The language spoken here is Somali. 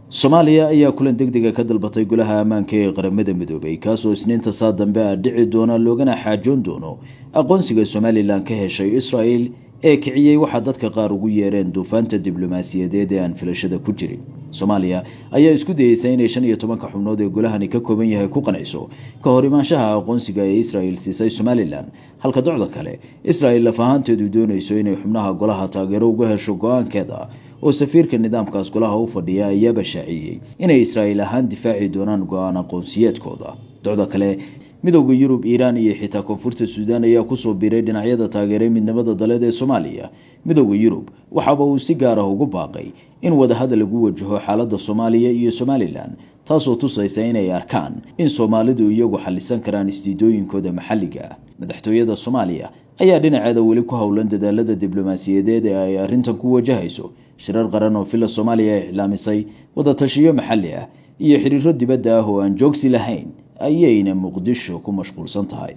Soomaaliya ayaa kulan degdega ka dalbatay Golaha Ammaanka ee Qaramada Midoobay, kaasoo Isniinta saa dambe a dhici doona, loogana xaajoon doono aqoonsiga Somalilan ka heshay Israel ee kiciyey waxaa dadka qaar ugu yeereen duufaanta diblomaasiyadeed ee aan filashada ku jirin. Soomaaliya ayaa isku dayeysa inay 15-ka xubnood ee golahani ka kooban yahay ku qanciso ka hor imaanshaha aqoonsiga ee Israel siisay Somalilan, halka docda kale Israel laf ahaanteedu doonayso inay xubnaha golaha taageero uga hesho go-aankeeda, oo safiirka nidaamkaas golaha u fadhiya ayaaba shaaciyey inay Israa'iil ahaan difaaci doonaan go-aan aqoonsiyeedkooda. Docda kale, Midowda Yurub, Iiraan iyo xitaa Koonfurta Suudaan ayaa kusoo biiray dhinacyada taageeray midnimada daleed ee Soomaaliya. Midowda Yurub waxaaba uu si gaar ah ugu baaqay in wadahadal lagu wajaho xaaladda Soomaaliya iyo Somalilan, taasoo tusaysa inay arkaan in Soomaalidu iyagu xallisan karaan isdiidooyinkooda maxalliga ah. Madaxtooyada Soomaaliya ayaa dhinaceeda weli ku howlan dadaalada diblomaasiyadeed ee ay arrintan ku wajahayso. Shirar qaran oo Villa Soomaaliya ay iclaamisay, wadatashiyo maxalli ah iyo xiriiro dibadda ah oo aan joogsi lahayn ayayna Muqdisho ku mashquulsan tahay.